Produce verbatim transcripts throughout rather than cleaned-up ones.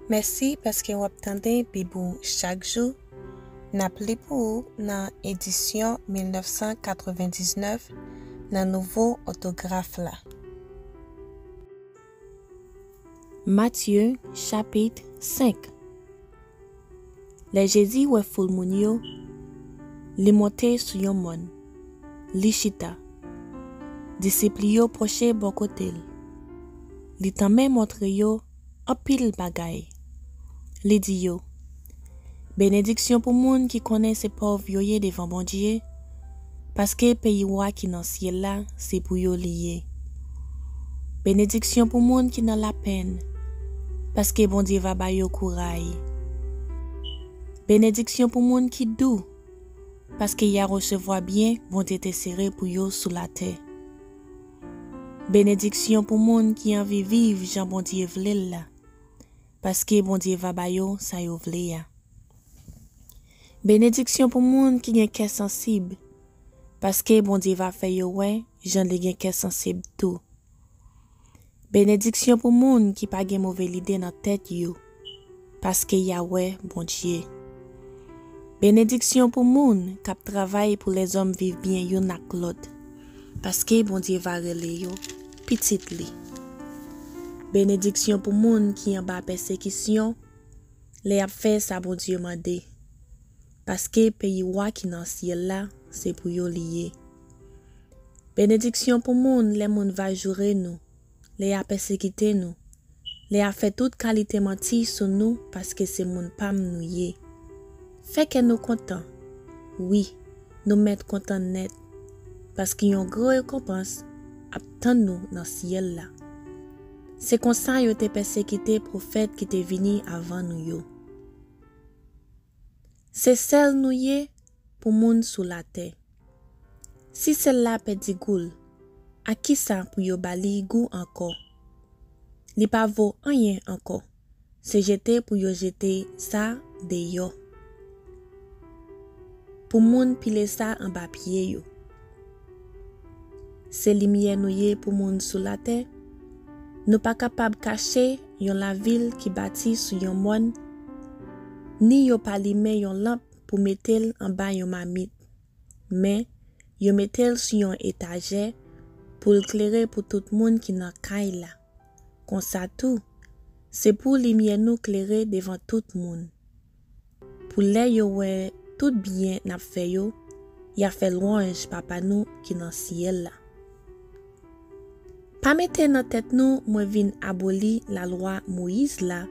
Mèsi paske w ap tande Bib ou chak jou. N ap li pou ou nan edisyon mil nèf san katrevendiznèf nan nouvo òtograf la. Matye, chapit senk. Lè Jezi wè foul moun yo, li monte sou yon mòn. Li chita. Disip li yo pwoche bò kote l. Li tanmen montre yo anpil bagay. Li di yo, "Benediksyon pou moun ki konnen se pòv yo ye devan Bondye, paske peyi wa ki nan syèl la, se pou yo li ye. Benediksyon pou moun ki nan lapenn, paske Bondye va ba yo kouray. Benediksyon pou moun ki dou, paske y a resevwa byen Bondye te sere pou yo sou latè. Benediksyon pou moun ki anvi viv jan Bondye vle l la, paske Bondye va ba yo sa yo vle a. Benediksyon pou moun ki gen kè sansib, paske Bondye va fè yo wè jan li gen kè sansib tou. Benediksyon pou moun ki pa gen move lide nan tèt yo, paske y a wè Bondye. Benediksyon pou moun k ap travay pou lèzòm viv byen youn ak lòt, paske Bondye va rele yo pitit li. Benediksyon pou moun ki anba pèsekisyon, lè y ap fè sa Bondye mande, paske peyi wa ki nan syèl la, se pou yo li ye. Benediksyon pou moun lè moun va joure nou, lè y a pèsekite nou, lè y a fè tout kalite manti sou nou paske se moun pa m nou ye. Fè kè nou kontan. Wi, nou mèt kontan nèt, paske yon gwo rekonpans ap tann nou nan syèl la. Se konsa yo te pèsekite pwofèt ki te vini avan nou yo. Se sèl nou ye pou moun sou latè. Si sèl la pèdi gou l, ak kisa pou yo ba li gou ankò? Li pa vo anyen ankò. Se jete pou yo jete sa deyò. Pou moun pile sa anba pye yo. Se limyè nou ye pou moun sou latè. Nou pa kapab kache yon lavil ki bati sou yon mòn, ni yo pa limen yon lanp pou mete l anba yon mamit. Men, yo mete l sou yon etajè pou l klere pou tout moun ki nan kay la. Konsa tou, se pou limyè nou klere devan tout moun. Pou lè yo wè tout byen n ap fè yo, y a fè lwanj Papa nou ki nan syèl la. Pa mete nan tèt nou mwen vin aboli lalwa Moyiz la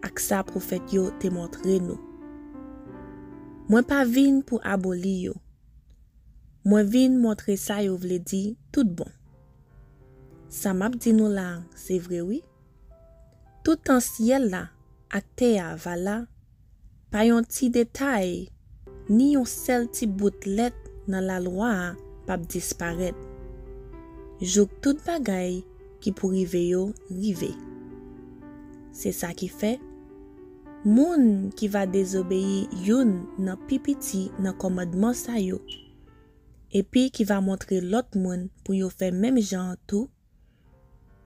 ak sa pwofèt yo te montre nou. Mwen pa vin pou aboli yo. Mwen vin montre sa yo vle di tout bon. Sa m ap di nou la a, se vre wi. Toutan syèl la ak tè a va la, pa yon ti detay, ni yon sèl ti bout lèt nan lalwa a p ap disparèt, jouk tout bagay ki pou rive yo rive. Se sa ki fè, moun ki va dezobeyi youn nan pi piti nan kòmandman sa yo, epi ki va montre lòt moun pou yo fè menm jan an tou,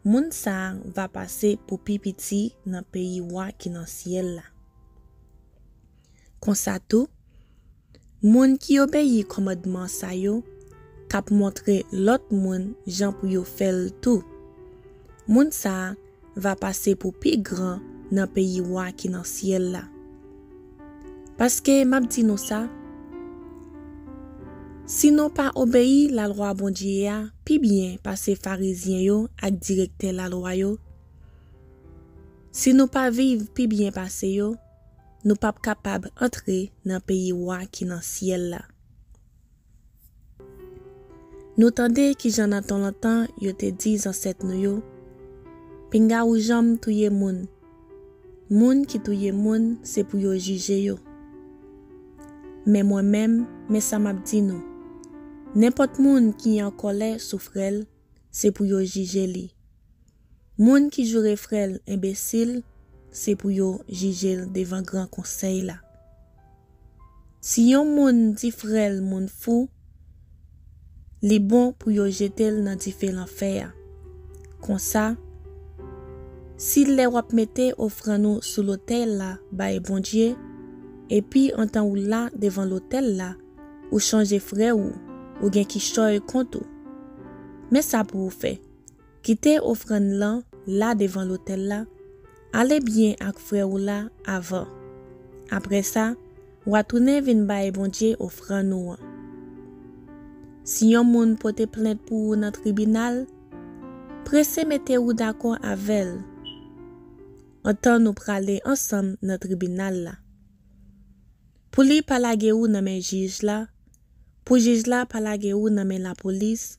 moun sa a va pase pou pi piti nan peyi Wa ki nan syèl la. Konsa tou, moun ki obeyi kòmandman sa yo, k ap montre lòt moun jan pou yo fè l tou, moun sa a va pase pou pi gran nan peyi Wa ki nan syèl la. Paske m ap di nou sa, si nou pa obeyi lalwa Bondye a pi byen pase Farizyen yo ak direktè lalwa yo, si nou pa viv pi byen pase yo, nou p ap kapab antre nan peyi Wa ki nan syèl la. Nou tande kijan nan tan lontan yo te di zansèt nou yo, "Pinga ou janm touye moun. Moun ki touye moun, se pou yo jije yo." Men mwen menm, men sa m ap di nou. Nenpòt moun ki an kòlè sou frè l, se pou yo jije li. Moun ki joure frè l enbesil, se pou yo jije l devan gran konsèy la. Si yon moun di frè l moun fou, li bon pou yo jete l nan dife lanfè a. Konsa, Si lè w ap mete ofrann ou sou lotèl la bay Bondye, epi antan ou la devan lotèl la, ou chanje frè ou, ou gen kichòy kont ou, men sa pou ou fè. Kite ofrann lan la devan lotèl la, ale byen ak frè ou la avan. Apre sa, w a tounen vin bay Bondye ofrann ou an. Si yon moun pote plent pou ou nan tribinal, prese mete ou dakò avè l antan nou prale ansanm nan tribinal la. Pou li pa lage ou nan men jij la, pou jij la pa lage ou nan men lapolis,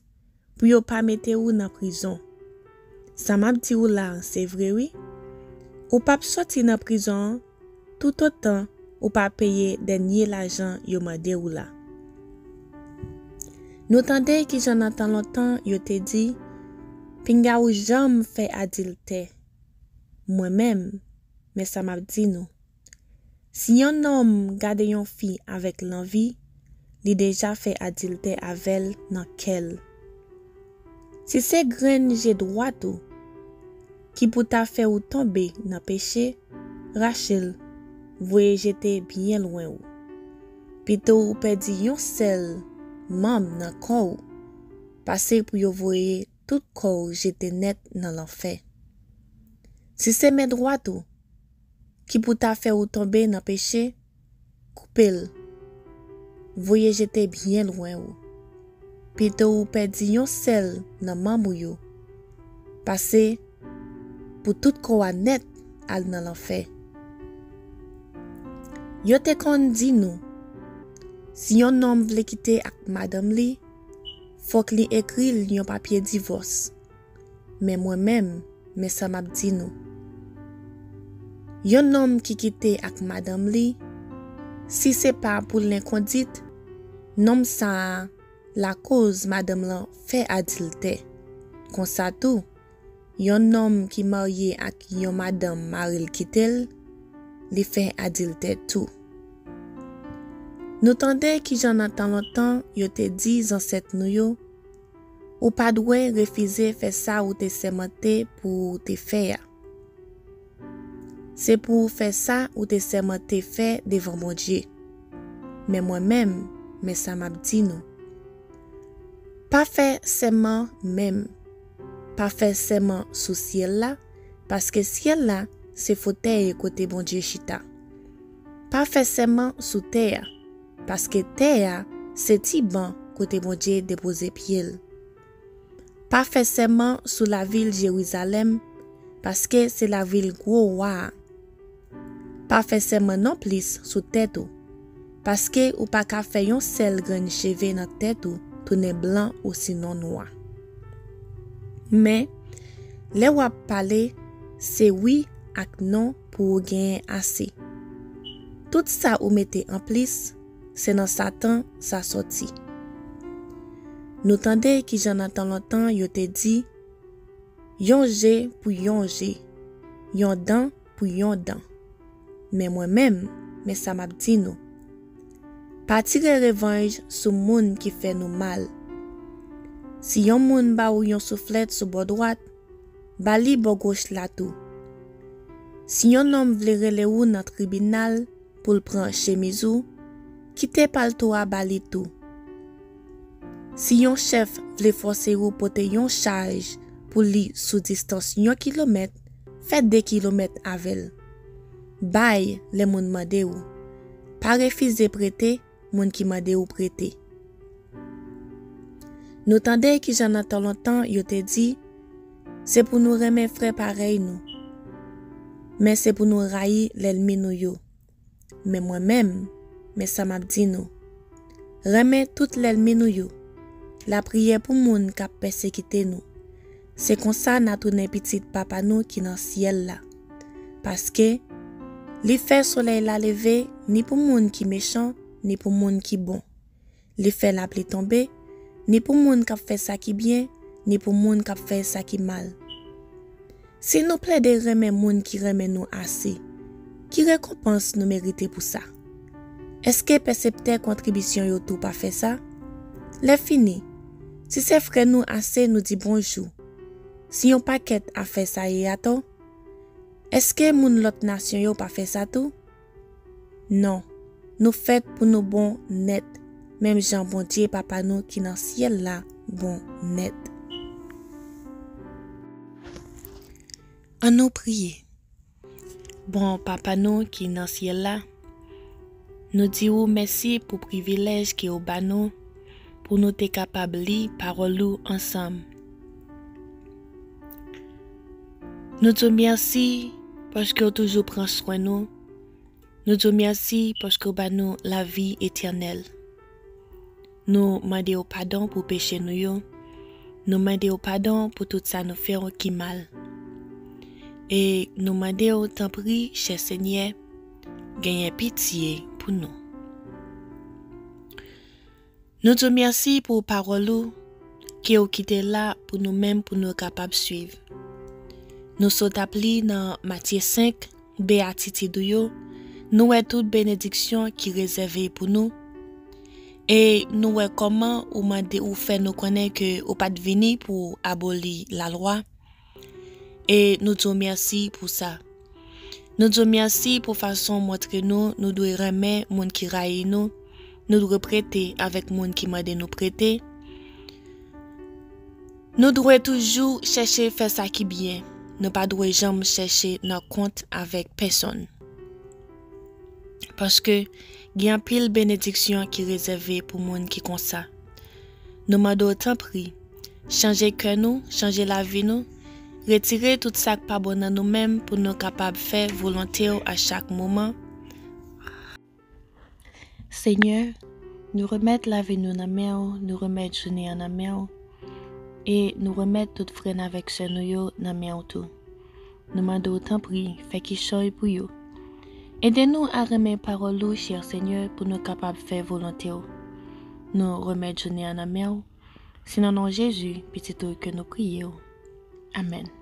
pou yo pa mete ou nan prizon. Sa m ap di ou la a se vre wi. Ou p ap soti nan prizon an toutotan ou pa peye dènye lajan yo mande ou la. Nou tande kijan nan tan lontan yo te di, "Pinga ou janm fè adiltè." Mwen menm, men sa m ap di nou. Si yon nonm gade yon fi avèk lanvi, li deja fè adiltè avè l nan kè l. Si se grenn je dwat ou ki pou ta fè ou tonbe nan peche, rache l, voye jete byen lwen ou. Pito ou pèdi yon sèl manm nan kò w, pase pou yo voye tout kò w jete nèt nan lanfè. Si se men dwat ou ki pou ta fè ou tonbe nan peche, koupe l, voye jete byen lwen ou. Pito ou pèdi yon sèl nan manm ou yo, pase pou tout kò a nèt al nan lanfè. Yo te konn di nou, si yon nonm vle kite ak madanm li, fòk li ekri l yon papye divòs. Men mwen menm, men sa m ap di nou. Yon nonm ki kite ak madanm li, si se pa pou lenkondit, nonm sa a lakoz madanm lan fè adiltè. Konsa tou, yon nonm ki marye ak yon madanm mari l kite l, li fè adiltè tou. Nou tande kijan nan tan lontan yo te di zansèt nou yo, ou pa dwe refize fè sa ou te sèmante pou ou te fè a. Se pou ou fè sa ou te sèmante fè devan Bondye. Men mwen menm, men sa m ap di nou. Pa fè sèman menm. Pa fè sèman sou syèl la, paske syèl la se fotèy kote Bondye chita. Pa fè sèman sou tè a, paske tè a se ti ban kote Bondye depoze pye l. Pa fè sèman sou lavil Jerizalèm, paske se lavil gwo wa a. Pa fè sèman nonplis sou tèt ou, paske ou pa ka fè yon sèl grenn cheve nan tèt ou tounen blan osinon nwa. Men, lè w ap pale, se wi ak non pou ou genyen ase. Tout sa ou mete anplis, se nan Satan sa sòti. Nou tande kijan nan tan lontan yo te di, yon je pou yon je, yon dan pou yon dan. Men mwen menm, men sa m ap di nou. Pa tire revanj sou moun ki fè nou mal. Si yon moun ba ou yon souflèt sou bò dwat, ba li bò goch la tou. Si yon nonm vle rele ou nan tribinal pou l pran chemiz ou, kite palto a ba li tou. Si yon chèf vle fòse ou pote yon chaj pou li sou distans yon kilomèt, fè de kilomèt avè l. Bay lè moun mande ou. Pa refize prete moun ki mande ou prete. Nou tande kijan nan tan lontan yo te di, se pou nou renmen frè parèy nou, men se pou nou rayi lènmi nou yo. Men mwen menm, men sa m ap di nou. Renmen tout lènmi nou yo. Lapriyè pou moun k ap pèsekite nou. Se konsa n a tounen pitit Papa nou ki nan syèl la. Paske, li fè solèy la leve ni pou moun ki mechan, ni pou moun ki bon. Li fè lapli tonbe, ni pou moun k ap fè sa ki byen, ni pou moun k ap fè sa ki mal. Si nou plede renmen moun ki renmen nou ase, ki rekonpans nou merite pou sa? Èske pèseptè kontribisyon yo tou pa fè sa? Lèfini, si se frè nou ase nou di bonjou, si yon pakèt afè sa ye atò, Èske moun lòt nasyon yo pa fè sa tou? Non, nou fèt pou nou bon nèt, menm jan Bondye Papa nou ki nan syèl la bon nèt. Ann nou priye. Bon Papa nou ki nan syèl la, nou di ou mèsi pou privilèj ke ou ba nou pou nou te kapab li pawòl ou ansanm. Nou di w mèsi paske w toujou pran swen nou. Nou di w mèsi paske w ba nou lavi etènèl. Nou mande w padon pou peche nou yo. Nou mande w padon pou tout sa nou fè w ki mal. E nou mande w, tanpri, chè Senyè, genyen pitye pou nou. Nou di w mèsi pou pawòl ou ke w kite la pou nou menm pou nou kapab swiv. Nou sot ap li nan Matye senk, beyatitid ou yo, nou wè tout benediksyon ki rezève pou nou. E nou wè kòman ou mande, ou fè nou konnen ke ou pa t vini pou aboli lalwa. E nou di w mèsi pou sa. Nou di w mèsi pou fason w montre nou, nou dwe renmen moun ki rayi nou, nou dwe prete avèk moun ki mande nou prete. Nou dwe toujou chèche fè sa ki byen. Nou pa dwe janm chèche nan kont avèk pèsonn. Paske gen anpil benediksyon ki rezève pou moun ki konsa. Nou mande w, tanpri, chanje kè nou, chanje lavi nou, retire tout sa k pa bon nan nou menm pou nou kapab fè volonte w a chak moman. Senyè, nou remèt lavi nou nan men w, nou remèt jounen an nan men w, e nou remèt tout frè n avèk sè nou yo nan men w tou. Nou mande w, tanpri, fè kichòy pou yo. Ede nou a renmen pawòl ou, chè Senyè, pou nou kapab fè volonte w. Nou remèt jounen an nan men w. Se nan non Jezi, Pitit ou, ke nou priye w. Amèn.